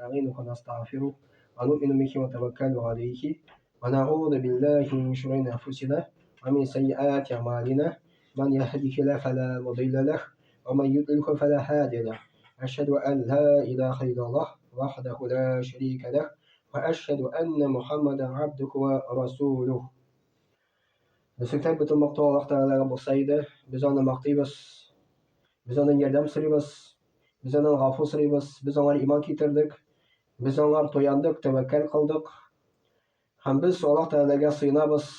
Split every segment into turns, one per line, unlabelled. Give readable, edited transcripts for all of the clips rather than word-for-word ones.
ونستعينه ونستغفره ونؤمن به ونتوكل عليه ونعوذ بالله من شرور أنفسنا ومن سيئات أعمالنا من يهده الله فلا مضل له ومن يضلله فلا هادي له أشهد أن لا إله إلا الله وحده لا شريك له وأشهد أن محمدا عبده ورسوله. Безнең бөтен мактау Аллаһ Тәгаләгә булса иде, без аны мактыйбыз, без аннан ярдәм сорыйбыз, без аннан гафу сорыйбыз, без аңар иман китердек, без аңар таяндык, тәвәккәл кылдык. Һәм без Аллаһ Тәгаләгә сыенабыз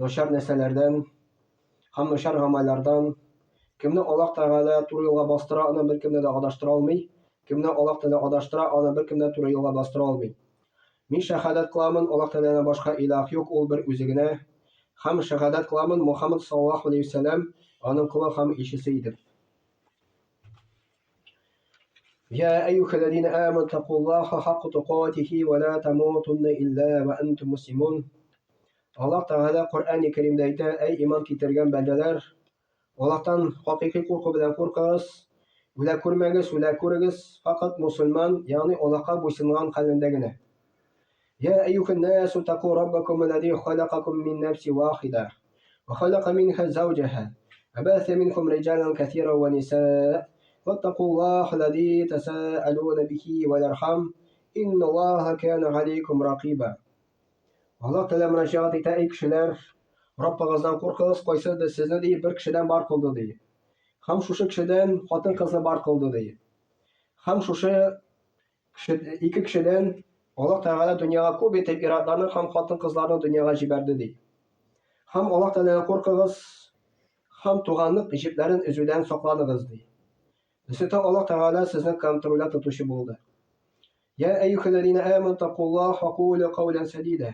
начар нәрсәләрдән һәм начар гамәлләрдән. Кемне Аллаһ Тәгалә туры юлга бастыра, аны беркемне дә адаштыра алмый. Кемне Аллаһ Тәгалә адаштыра, аны беркем дә туры юлга бастыра алмый. Мин шәһадәт кыламын, Аллаһ Тәгаләдән башка илаһ юк, ул бер үзе генә. Һәм шәһадәт кыламын, Мухаммад саллаллаһу алейһи вә сәлләм аның колы һәм илчесе идек. Я әйюхәлләзина аману тақуллаха хакка тукатихи ва ла тамутунна илля ва антум муслимун. Аллаһ Тәгалә Коръәни Кәримдә әйтә, әй иман китергән бәндәләр, Аллаһтан хакыйкый курку белән куркыгыз, үлә күрмәгез, үлә күрегез, факат мусульман, ягъни Аллаһка буйсынган хәлендә генә. Я әйюһән насу таку раббакум аллази халакакум мин нафси вахида ва халака минха зауҗаха ва бәсә минкум риҗалан кәсира ва ниса ваттакуллаһа аллази тасаалуна бихи вал архам инналлаһа кана алейкум ракиба. Аллаһ Тәгалә мөрәҗәгать итә, әй кешеләр, Раббыгыздан куркыгыз, кайсы да сезне ди бер кешедән бар кылды ди. Һәм шушы кешедән хатын-кызны бар кылды ди. Һәм шушы кеше, ике кешедән Аллаһ Тәгалә дөньяга күп итеп ир-атларны һәм хатын-кызларны дөньяга җибәрде ди. Һәм Аллаһ Тәгаләдән куркыгыз һәм туганлык җепләрен өзүдән сакланыгыз ди. Өстәвенә Аллаһ Тәгалә сезне контрольдә тотучы булды. Я әйюхәлләзина аману тақуллаһ ва кулу каулян сәдида.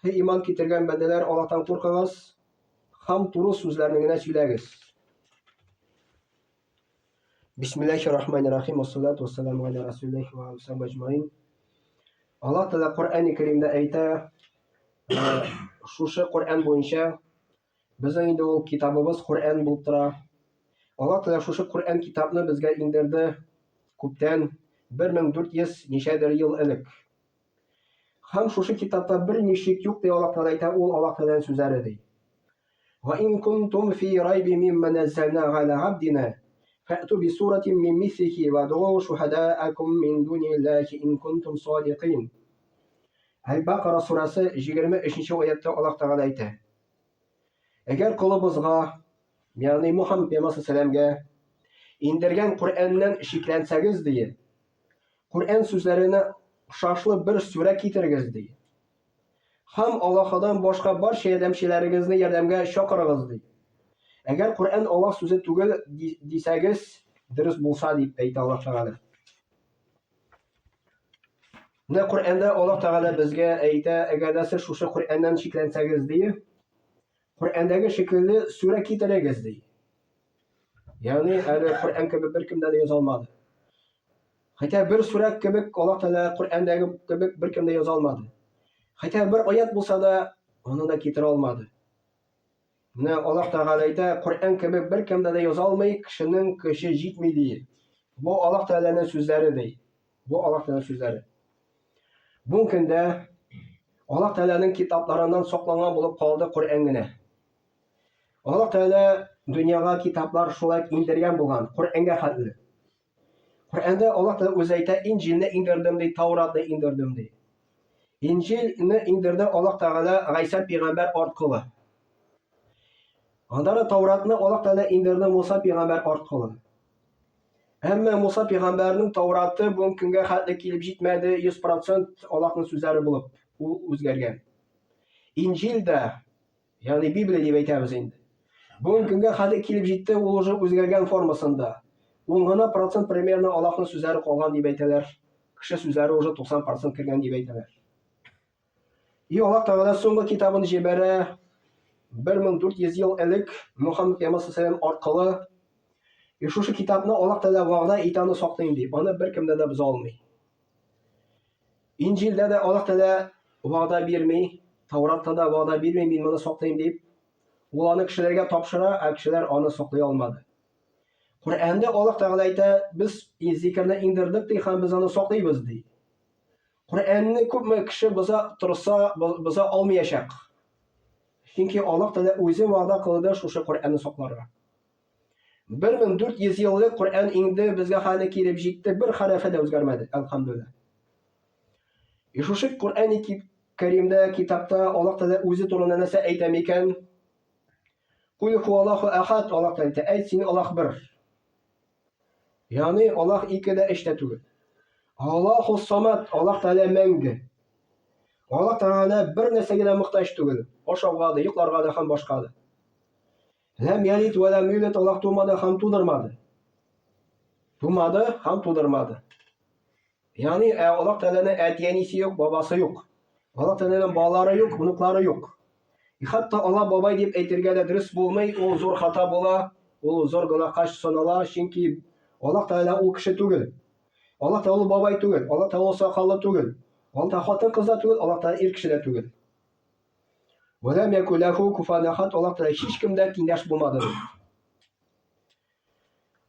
Һей иман китергән бәндәләр, Аллаһтан куркыгыз һәм туры сүзләрне генә сөйләгез. Бисмиллахир рахманир рахим. Вассалату вассаламу аля расулиллахи ва алейхи аҗмаин. Аллаһ Тәгалә Коръәни Кәримдә әйтә, шушы Коръән буенча Безнең инде ул китабыбыз Коръән булып тора. Аллаһ Тәгалә шушы Коръән китапны безгә иңдерде күптән, 1400 ничәдер ел элек. Һәм шушы китапта бер нишик юк ди Аллаһ Тәгалә әйтә, ул Аллаһ Тәгаләнең сүзләре ди. Ва ин кунтум фи райби мимма наззална аля абдина фәту би суратин мин мислихи ва дугу шухадаакум мин дуниллахи ин кунтум садикин. Әл-Бакара сурасы 23 аятта Аллаһ Тәгалә әйтә. Әгәр колыбызга, ягъни Мухаммад пәйгамбәр сәламгә индергән Коръәннән шикләнсәгез, ди, Коръән сүзләренә охшашлы бер сүрә китерегез, ди. Һәм Аллаһыдан башка барча ярдәмчеләрегезне ярдәмгә чакырыгыз, ди. Әгәр Коръән Аллаһ сүзе түгел дисәгез, дөрес булса, дип әйтә Аллаһ Тәгалә. Менә Коръәндә Аллаһ Тәгалә безгә әйтә, әгәр дә сез шушы Коръәннән шикләнсәгез, ди, Коръәндәге шикелле сүрә китерегез, ди. Ягъни әле Коръән кебек беркем дә яза алмады. Хәтта бер сүрә кебек Аллаһ Тәгалә Коръәндәге кебек беркем дә яза алмады. Хәтта бер аят булса да, аны да китерә алмады. Менә Аллаһ Тәгалә әйтә, Коръән кебек беркем дә яза алмый, кешенең көче җитми ди. Бу Аллаһ Тәгаләнең сүзләре ди. Бу Аллаһ Тәгаләнең сүзләре. Бу көндә Аллаһ Тәгаләнең китапларыннан сакланган булып калды Коръән генә. Аллаһ Тәгалә дөньяга китаплар шулай индергән булган, Коръәнгә хәтле. Коръәндә Аллаһ Тәгалә үзе әйтә, Инҗилне иңдердем ди, Тауратны иңдердем ди. Инҗилне иңдерде Аллаһ Тәгалә Гайсә пәйгамбәр аркылы. Аннары Тауратны Аллаһ Тәгалә иңдерде Муса пәйгамбәр аркылы. Әмма Муса пәйгамбәрнең Таураты бүгенге көнгә хәтле килеп җитмәде, 100% Аллаһның сүзләре булып, ул үзгәргән. Инҗил дә Ягъни Библия дип әйтәбез инде. Бүгенге көнгә хәзер килеп җитте, ул уже үзгәргән формасында. Ун гына процент примерно Аллаһның сүзләре калган дип әйтәләр. Кеше сүзләре уже 90 процент кергән дип әйтәләр. И Аллаһ Тәгалә соңгы китабын җибәрә 1400 ел элек Мухаммад пәйгамбәр саллаллаху аркылы. И шушы китапны Аллаһ Тәгалә вәгъдә итә, аны саклыйм дип. Аны беркем дә боза алмый. Инҗилдә дә Аллаһ Тәгалә вәгъдә бирми, Тауратта да вәгъдә бирми, мин моны саклыйм дип. Ул аны кешеләргә тапшыра, ә кешеләр аны саклый алмады. Коръәндә Аллаһ Тәгалә әйтә, без зикерне иңдердек ди һәм без аны саклыйбыз ди. Коръәнне күпме кеше боза торса, боза алмаячак. Чөнки Аллаһ Тәгалә үзе вәгъдә кылды шушы Коръәнне сакларга. 1400 ел элек Коръән иңде, безгә хәле килеп җитте, бер хәрефе дә үзгәрмәде, әлхәмдүлилләһ. И шушы Коръән Кәримдә, китапта Аллаһ Тәгалә үзе турында нәрсә әйтә микән? Кул хуаллаху әхад, Аллаһ Тәгалә әйтә, әйт син Аллаһ бер. Ягъни Аллаһ ике дә, өч тә түгел. Аллаһу самад, Аллаһ Тәгалә мәңге. Аллаһ Тәгалә бер нәрсәгә дә мохтаҗ түгел. Ашауга да, йокларга да һәм башка да. Ләм ялид вә ләм юлад, Аллаһ тумады һәм тудырмады. Тумады һәм тудырмады. Ягъни ә Аллаһ Тәгаләнең әти-әнисе юк, бабасы юк. Аллаһ Тәгаләнең балалары юк, внуклары юк. И хәтта Аллаһ бабай дип әйтергә дә дөрес булмый, ул зур хата була, ул зур гөнаһка санала, чөнки Аллаһ Тәгалә ул кеше түгел. Аллаһ Тәгалә ул бабай түгел, Аллаһ Тәгалә ул сакаллы түгел. Аллаһ Тәгалә хатын-кыз да түгел, Аллаһ Тәгалә ир кеше дә түгел. Вәләм якул ләху куфан әхад, Аллаһ Тәгалә һичкем дә тиңдәш булмады.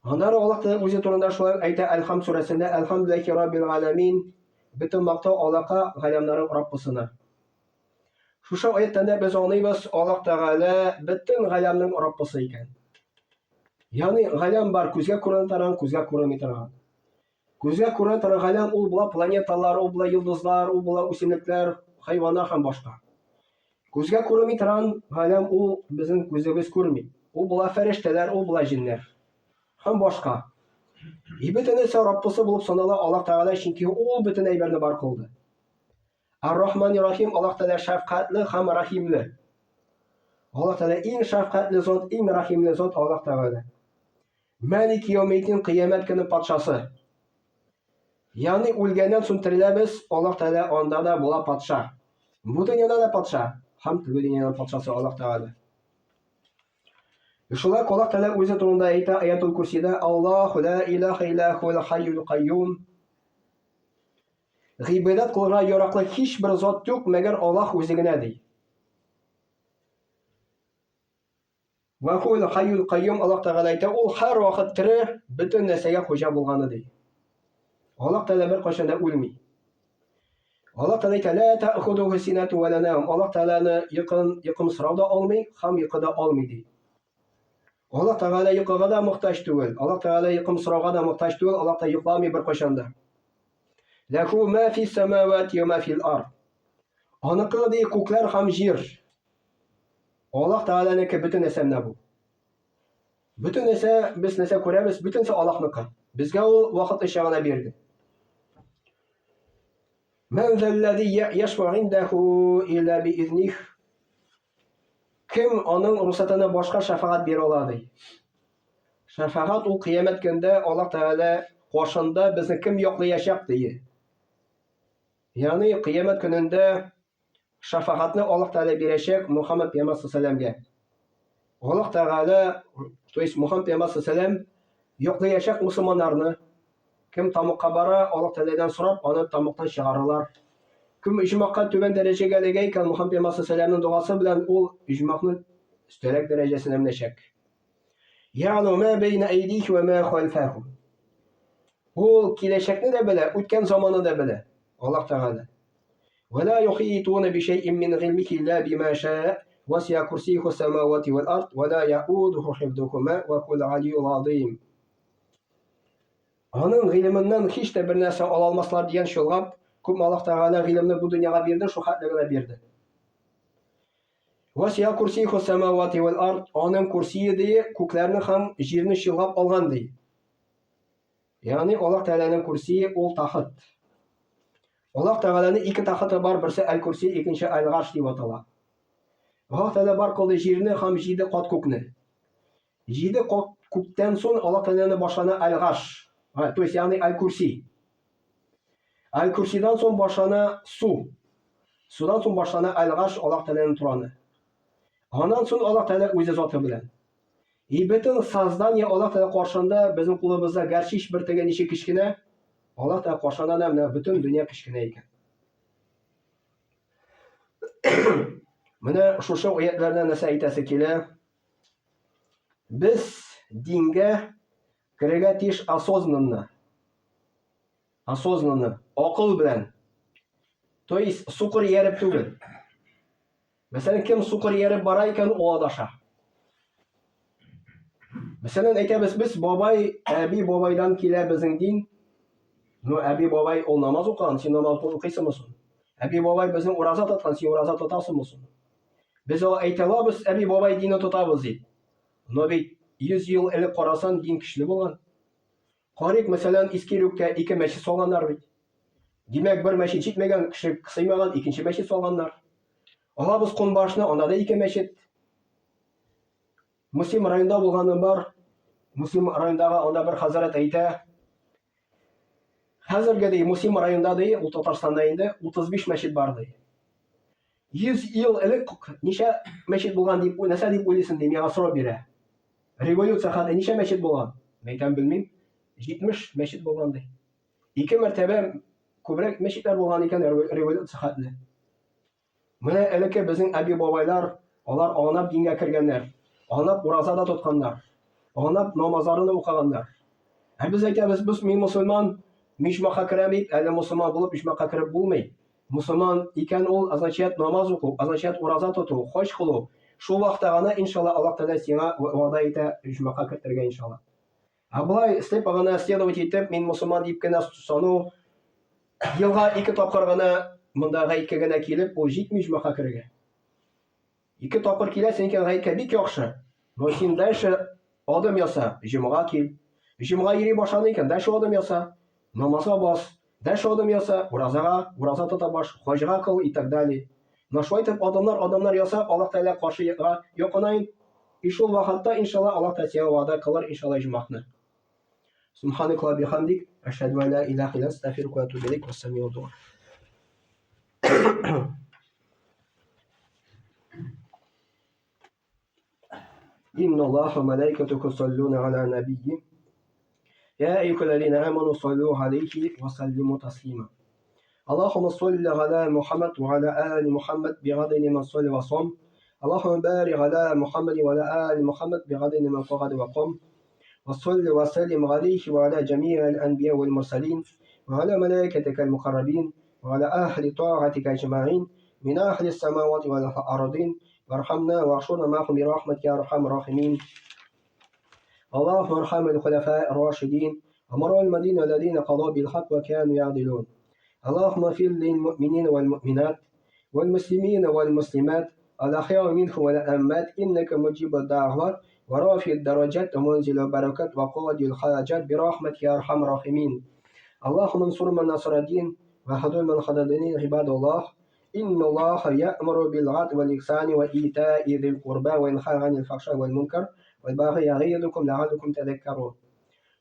Аннары Аллаһ Тәгалә үзе турында шулай әйтә Әл-Хамд сүрәсендә, Әлхамдулиллахи раббил галәмин, бөтен мактау Аллаһка, галәмнәрнең Раббысына. Шушы аяттан да без аңлыйбыз, Аллаһ Тәгалә бөтен галәмнең Раббысы икән. Ягъни галәм бар, күзгә күренә торган, күзгә күренми торган. Күзгә күренә торган галәм ул була планеталар, ул була йолдызлар, ул була үсемлекләр, хайваннар һәм башка. Күзгә күренми торган галәм ул безнең күзебез күрми. Ул була фәрештәләр, ул була җеннәр һәм башка. И бөтенесе Раббысы булып санала Аллаһ Тәгалә, чөнки ул бөтен әйберне бар кылды. Ар-Рахман Рахим Аллаһ Тәгалә шәфкатьле һәм рәхимле. Аллаһ Тәгалә иң шәфкатьле зат, иң рәхимле зат Аллаһ Тәгалә. Мәлик яумиддин кыямәт көне патшасы. Ягъни үлгәннән соң тереләбез, Аллаһ Тәгалә анда да була патша. Бу дөньяда да патша, һәм теге дөньяның патшасы Аллаһ Тәгалә. Шулай Аллаһ Тәгалә үзе турында әйтә Аятул Курсида, Аллаһу ла илаһа илля хуал хайюл кайюм. Гыйбадәт кылырга яраклы һичбер зат юк, мәгәр Аллаһ үзе генә ди. Вә хуәл хайюл кайюм Аллаһ Тәгалә әйтә, ул һәрвакыт тере, бөтен нәрсәгә хуҗа булганы ди. Аллаһ Тәгалә беркайчан да үлми. Аллаһ Тәгалә әйтә, ла та'худуху синату ва ла наум. Аллаһ Тәгаләне йокын, йокымсырау да алмый, һәм йокы да алмый ди. Аллаһ Тәгалә йокыга да мохтаҗ түгел. Аллаһ Тәгалә йокымсырауга да мохтаҗ түгел, Аллаһ та йокламый беркайчан да. Ләху ма фис самавати ва ма фил ард. Аныкы ди күкләр һәм җир. Аллаһ Тәгаләнеке бөтен нәрсә менә бу. Бөтен нәрсә без нәрсә күрәбез, бөтенесе Аллаһныкы. Безгә ул вакытлыча гына бирде. Мән заллази яшфа индәху илля биизних. Кем аның рөхсәтенә башка шәфәгать бирә ала ди. Шәфәгать ул кыямәт көндә Аллаһ Тәгалә каршында безне кем яклаячак ди. Ягъни кыямәт көнендә Шәфәгатьне Аллаһ Тәгалә бирәчәк Мухаммад пәйгамбәр саллаллаһу Аллаһ Тәгалә, то есть Мухаммад пәйгамбәр саллаллаһу йоклаячак мусульманнарны, кем тамыкка бара, Аллаһ Тәгаләдән сорап, аны тамыктан чыгаралар. Кем иҗмакка түбән дәрәҗәгә эләгә икән, Мухаммад пәйгамбәр саллаллаһу догасы белән ул иҗмакны өстәрәк дәрәҗәсенә менәчәк. Ягъну ма бәйнә әйдихи ва ма халфаху. Ул киләчәкне дә белә, үткән заманны да белә. Аллаһ Тәгалә. Ва ла юхитуна би шәйин мин гыйлмихи илля бима шаа, васиа курсийху самавати вал ард, ва ла яудуху хифдухума ва хуал алийул азим. Аның гыйлеменнән һич тә бер нәрсә ала алмаслар дигән чолгап, күпме Аллаһ Тәгалә гыйлемне бу дөньяга бирде, шул хәтле генә бирде. Васиа курсийху самавати вал ард, аның курсие ди, күкләрне һәм җирне чолгап алган ди. Ягъни Аллаһ Тәгаләнең курсие ул тахыт. Аллаһ Тәгаләнең ике тахыты бар, берсе Әл-Курси, икенче Әл-Гарш дип атала. Аллаһ Тәгалә бар кылды җирне һәм җиде кат күкне. Җиде кат күктән соң Аллаһ Тәгаләне башлана Әл-Гарш, то есть ягъни Әл-Курси. Әл-Курсидан соң башлана су. Судан соң башлана Әл-Гарш, Аллаһ Тәгаләнең тораны. Аннан соң Аллаһ Тәгалә үзе заты белән. И бөтен создание Аллаһ Тәгалә каршында безнең кулыбызда гәрчич бөртеге ничек кечкенә, Аллаһ Тәгалә каршында да менә бөтен дөнья кечкенә икән. Менә шушы аятларда нәрсә әйтәсе килә? Без дингә Керергә тиеш осознанно. Осознанно, акыл белән. То есть сукыр ияреп түгел. Мәсәлән, кем сукыр ияреп бара икән, ул адаша. Мәсәлән, әйтәбез без бабай, әби бабайдан килә безнең дин. Ну, әби бабай ул намаз укыган, син намаз укыйсыңмы соң? Әби бабай безнең ураза тоткан, син ураза тотасыңмы соң? Без ул әйтә алабыз, әби бабай дине тотабыз дип. Но бит 100 ел элек карасан, дин көчле булган. Карыйк, мәсәлән, Иске Ирүктә ике мәчет салганнар бит. Димәк, бер мәчет җитмәгән, кеше сыймаган, икенче мәчет салганнар. Алабыз Кунбашны, анда да ике мәчет. Мөслим районында булганым бар. Мөслим райондагы анда бер хәзрәт әйтә. Хәзерге ди, Мөслим районында ди, ул Татарстанда инде 35 мәчет бар ди. 100 ел элек ничә мәчет булган дип, нәрсә дип уйлыйсың ди, миңа сорау бирә. Революция хәтле ничә мәчет булган? Мин әйтәм, белмим. 70 мәчет булган ди. Ике мәртәбә күбрәк мәчетләр булган икән революция хәтле. Менә элекке безнең әби-бабайлар, алар аңлап дингә кергәннәр, аңлап ураза да тотканнар, аңлап намазларын да укыганнар. Ә без әйтәбез, без мин мусульман, мин оҗмахка керәм дип, әле мусульман булып оҗмахка кереп булмый. Мусульман икән ул означает намаз уку, означает ураза тоту, хаҗ кылу. Шул вакытта гына, иншалла, Аллаһ Тәгалә сиңа вәгъдә итә оҗмахка кертергә, иншалла. Ә болай слепо гына следовать итеп, мин мусульман дип кенә сану, елга ике тапкыр гына монда гаеткә генә килеп, ул җитми оҗмахка керергә. Ике тапкыр киләсең икән гаеткә бик яхшы. Но син дальше адым яса, җомга кил. Җомга йөри башладың икән, дальше адым яса. Намазга бас, дальше адым яса, уразага, ураза тота баш, хаҗга кыл и так далее. Менә шулай итеп адымнар, адымнар ясап, Аллаһ Тәгалә каршыга якынай. И шул вакытта, иншалла, Аллаһ Тәгалә сиңа вәгъдә кылыр, иншалла, җомахны. Субханак ва бихамдик, ашһаду ан ла илаһа илля анта, астагфирука ва атубу илейк. Вассаламу алейкум. إن الله وملائكته يصلون على النبي يا أيها الذين آمنوا صلوا عليه وسلموا تسليما اللهم صل على محمد وعلى آل محمد بعدد من صلى وصم اللهم بارك على محمد وعلى آل محمد بعدد من قعد وقم وصل وسلم عليه وعلى جميع الأنبياء والمرسلين وعلى ملائكتك المقربين وعلى أهل طاعتك أجمعين من أهل السماوات والأرضين وارحمنا واحشرنا معهم برحمتك يا أرحم الراحمين اللهم ارحم الخلفاء الراشدين أمراء المدينة الذين قضوا بالحق وكانوا يعدلون اللهم اغفر للمؤمنين والمؤمنات والمسلمين والمسلمات الأحياء منهم والأموات إنك مجيب الدعوات ورافع الدرجات ومنزل البركات وقاضي الحاجات برحمتك يا أرحم الراحمين اللهم انصر من نصر الدين وخذل من خذلني عباد الله إن الله يأمر بالعدل والإحسان وإيتاء ذي القربى وينهى عن الفحشاء والمنكر والبغي يعظكم لعلكم تذكرون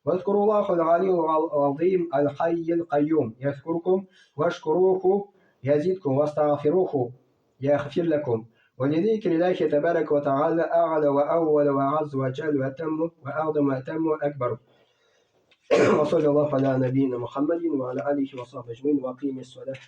واذكروا الله العلي العظيم الحي القيوم يذكركم واشكروه يزدكم واستغفروه يغفر لكم ولذكر الله تبارك وتعالى أعلى وأول وأعز وجل وأتم وأعظم وأتم وأكبر وصلى الله على نبينا محمد وعلى آله وصحبه أجمعين وأقيم الصلاة.